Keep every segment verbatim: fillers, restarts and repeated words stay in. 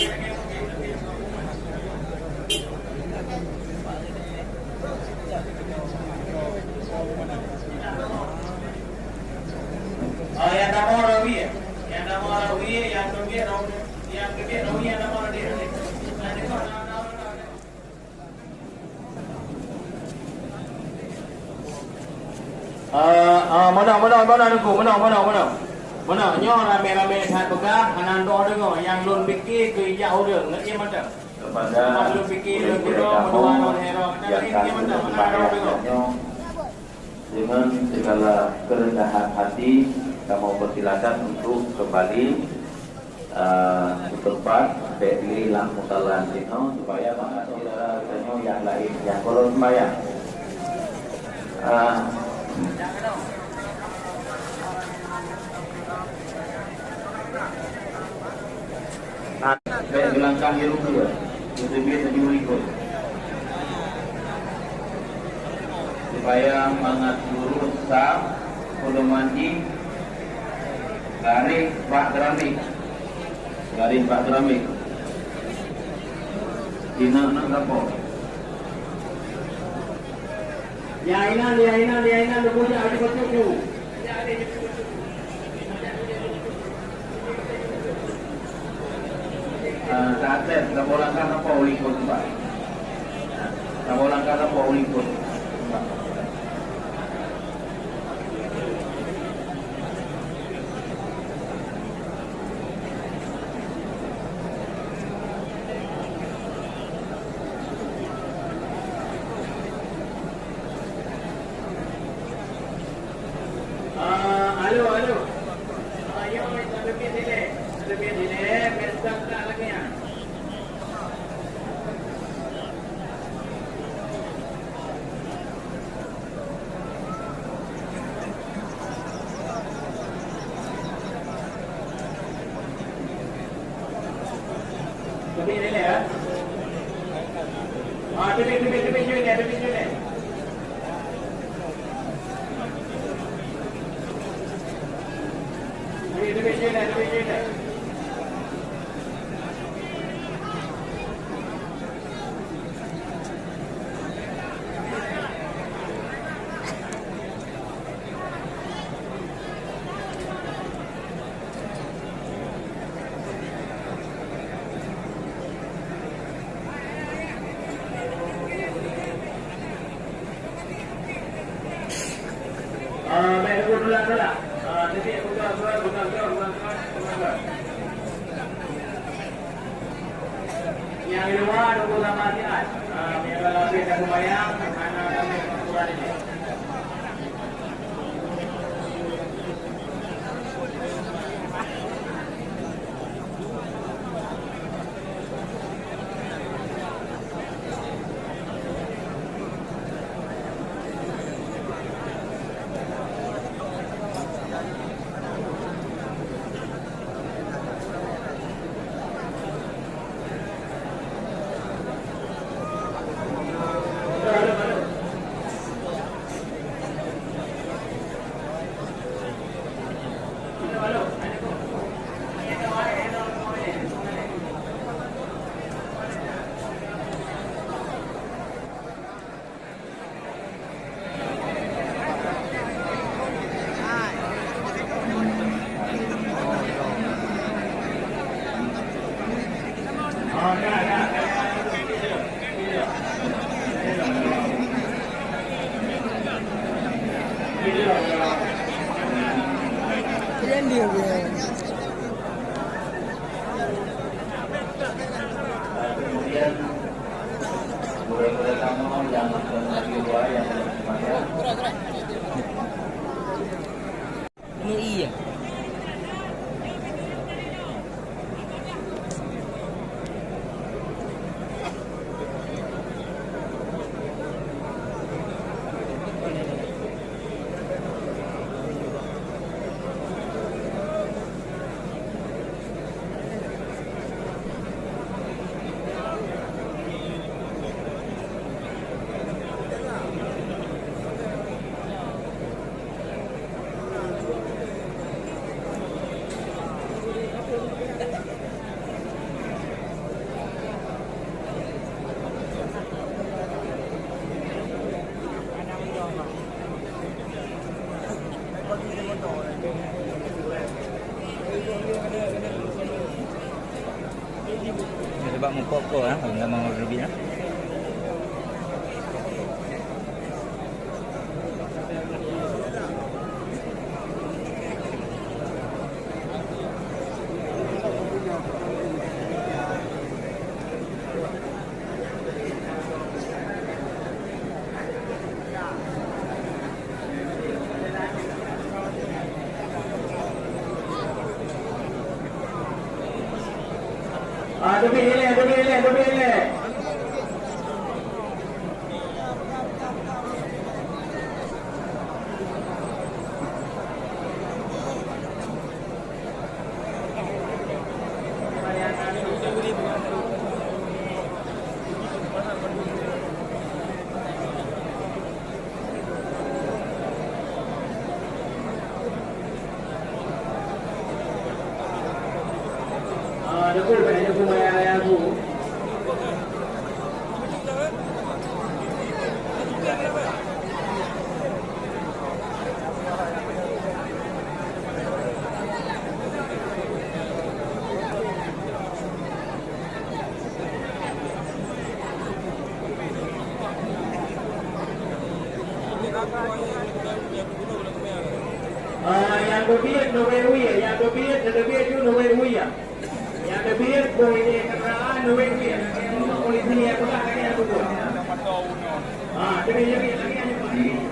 Oh, nyang tamong rawi, eh? Nyang tamong rawi, nyang keubiet rawi, nyang keubiet rawi, nyang tamong rawi. Eh, eh, meunoe, meunoe, meunoe, Teungku, meunoe, meunoe, meunoe. Meunoe, nyoe ramé-ramé that peugah, hana droe deungoe, nyang lôn pike keu ijak ureueng, ngerti mantong? Kepada murid-murid kampung yang kami sembahkan nyoe, dengan segala kerendahan hati, kamoe persilakan untuk kembali, eh, ke tempat, bèk lé lam musala sinoe, supaya mangat syedara geutanyoe nyang laén nyang gohlom sembahyang. Ah. Bèk geulangkah di ruku, geuteubiet laju likot. Supaya mangat lurus saf, pedoman jih garéh bak geuramik. Garéh bak geuramik. Inong-inong gapo? Ya inan, ya inan, ya inan, leubeh jak di beutôi tu. Ah, tak ada, tak boleh kan apa ulikot tu, Pak? Tak boleh kan apa ulikot? Ah, alo, alo. Ah, yo, leubeh dilèe. Leubeh dilèe, biasa tak lagèe nyan. Teubiet dilèe, ya. Ah, teubiet, teubiet, teubiet, teubiet, teubiet, teubiet. Teubiet, teubiet, teubiet, teubiet, teubiet. Ah, baik, tunggu dulu lah, dulu lah. Ah, teubiet buka, buka, buka, buka, buka, buka, buka. Nyang di luwa tunggu sama siat. Ah, meunyoe ka habéh dah seumayang, hana ramé ukuran ini. Kemudian, murid-murid kamu yang lagi dua yang belum sembahyang. Ini iya. Bak mukok ko, eh, gambar rubit, eh. Ah, teubiet ilèe, teubiet ilèe, teubiet ilèe. Ah, dukung, dukung ayah-ayah aku. Ah, nyang teubiet neubiet wie, nyang teubiet, nyang teubiet ju neubiet wie. Nyang teubiet boh ini kenderaan neubiet wie. Polisi nyang peugah lagèe nyan beutôi. Ah, jadi, jadi, lagèe nyan.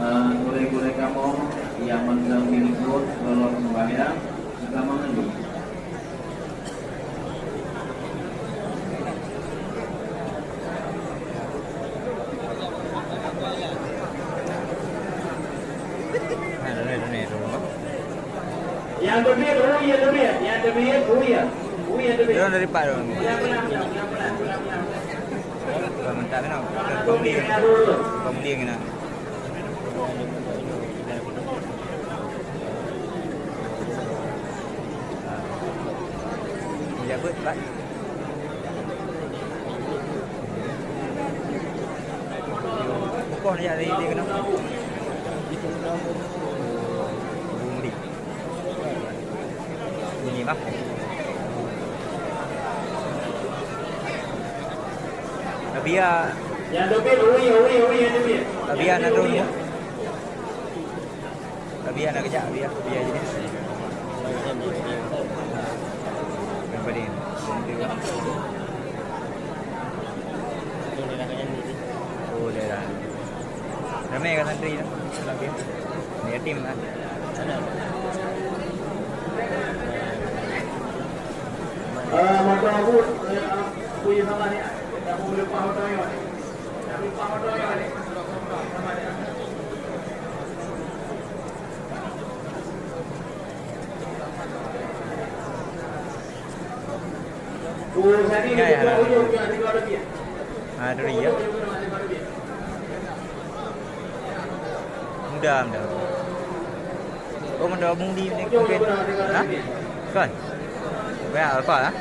Eh, gurèe-gurèe kamoe nyang mantong meunyoe lôn sembahyang, agama ngon Nyang teubiet, oh, iya teubiet. Nyang teubiet, oh, iya. Oh, iya teubiet. Dia dari Pak Ron. Pelan-pelan, pelan-pelan, pelan-pelan. Bukan mentah kena. Bukan beli. Bukan beli kena. Jabat, Pak. Bukoh ni ada dia kena. Bumbi. Ini bah. Tapi ya. Yang lebih, ui, ui, ui, yang lebih. Tapi ya, nak turun. Abi hana geujak, Abi, Abi jadi. Yang paling. Oh, daerah. Ramai kan santri tu. Yatim kan. Eh, mata abut, eh, aku yang salah ni. Aku lepas mata ni. Ya, ya. Ah, tu dia. Muda, muda. Oh, muda mudi ni. Ha? Kan? Ya, Alfa, ha?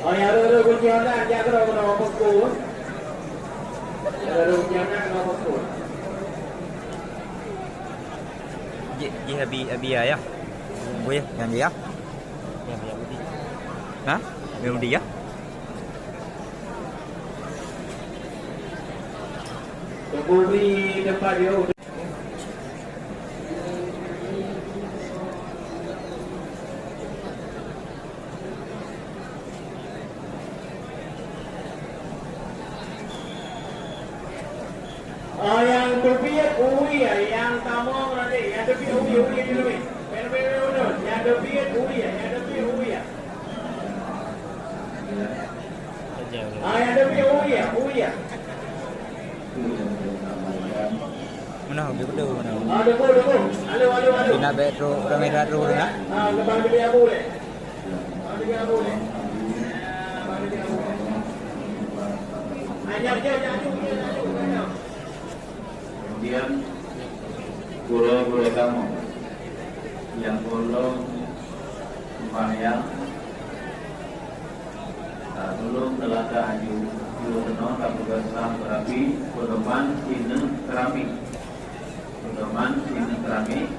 Oh, ya, ada, ada kunci Honda, ya, ada, ada, ada, ada. Ya, ada kunci Honda, ada, ada. Jih, jih abi, abi ya. Boy, yang dia. Yang dia Budi. Ha? Yang Budi ya? Tunggu di tempat dia. Oh, nyang teubiet ui, nyang tamong tadi, nyang teubiet ui, ui, ui, ui. Nyang teubiet ui, nyang teubiet ui. Ah, nyang teubiet ui, ui. Meunoe, beutôi meunoe. Ina bèk trok, ramè that trok ina. Kemudian gurèe-gurèe kamoe nyang gohlom sembahyang, ah, tulông neulangkah aju. Tulông keunoe ka peugah salam beurapi, pedoman sineuk keramik. Pedoman sineuk keramik.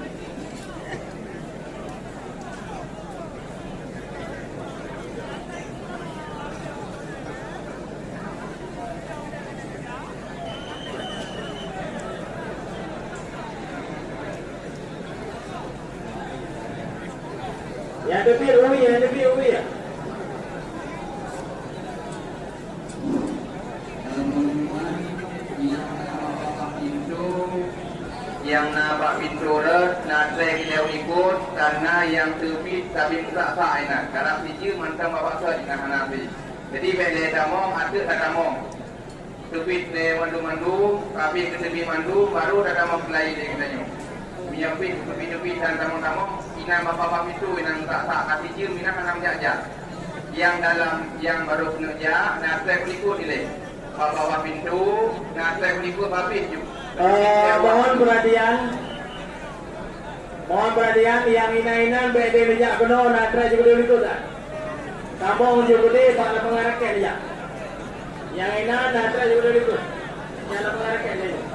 Nyang teubiet ui, nyang teubiet ui. Nyang na bak pintoe rot, na trép ilèe u likot, karna nyang teubiet sabe meusak-sak inan. Karab sijeuem mantong babah sot inan hana abéh. Jadi, bèk lé tamong, ateueh tatamong. Teubiet lé mandum-mandum, ka abéh geuteubiet mandum, baru tatamong keulayi lé geutanyoe. Meunyoe pih teubiet-teubiet dan tamong-tamong, inan babah-babah pintoe inan meusak-sak, ka sijeuem inan hana meujak-jak. Nyang dalam, nyang barô keuneuk jak, na trép u likot ilèe. Babah-babah pintoe, na trép u likot babah ju. Eh, mohon perhatian. Mohon perhatian, nyang inan-inan bèk lé neujak keunoe, na trép ju u likot, ah. Tamong ju keudéh bak lapangan rakét neujak. Nyang inan, na trép ju u likot. Nyang lapangan rakét neujak.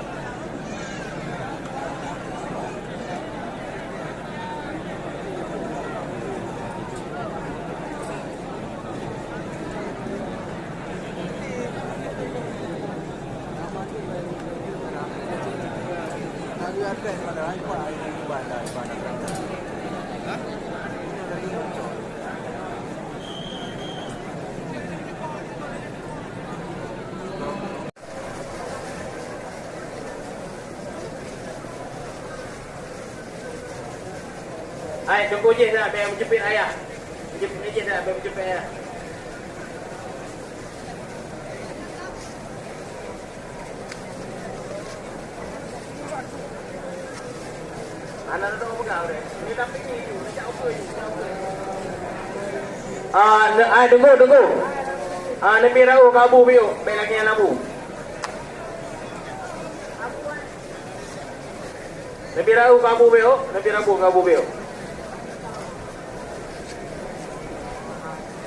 Hai, tunggu jih dah, biar menjepit ayah. Menjepit jih dah, biar menjepit ayah. Ah, ne-, ai, tunggu, tunggu. Ah, neubi raoh keu Abu biôk, bèk lagèe nyan Abu. Neubi raoh keu Abu biôk, neubi raoh keu Abu biôk.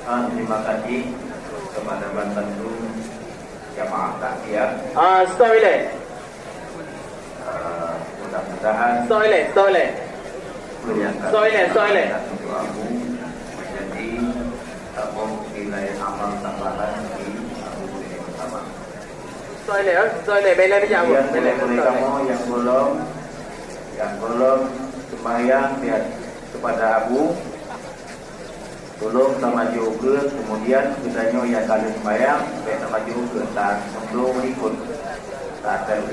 Ah, terima kasih kepada bantu jamaah takziah. Ah, stop ilèe. Ah, mudah-mudahan stop ilèe, stop ilèe. Stop ilèe, stop ilèe. Untuk Abu menjadi tabung nilai amal tambahan bagi Abu ini bersama. Stop ilèe, eh? Stop ilèe, bèk lé bijak Abu. Kemudian, bèk lé, boleh, boleh stop ilèe. Kamu yang belum, yang belum sembahyang, lihat kepada Abu. Tulông tamaju u keue, kemudian geutanyoe nyang ka lheueh seumayang, bèk tamaju u keue, dan meunyoe likot. Tatem.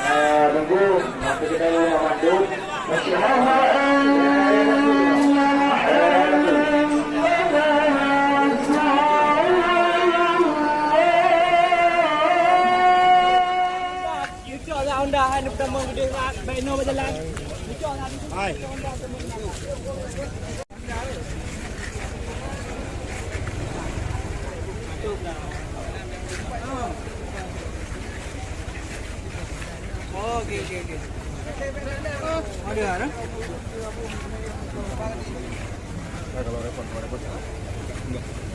Ah, tunggu, masa kita dulu mandum. Cucok lah Honda hai, ni pertama gede mat, baik no berjalan. Cucok lah. Hai. Oh, okey, okey, okey. Ada, ada. Nah, kalau repot, kalau repot. Enggak.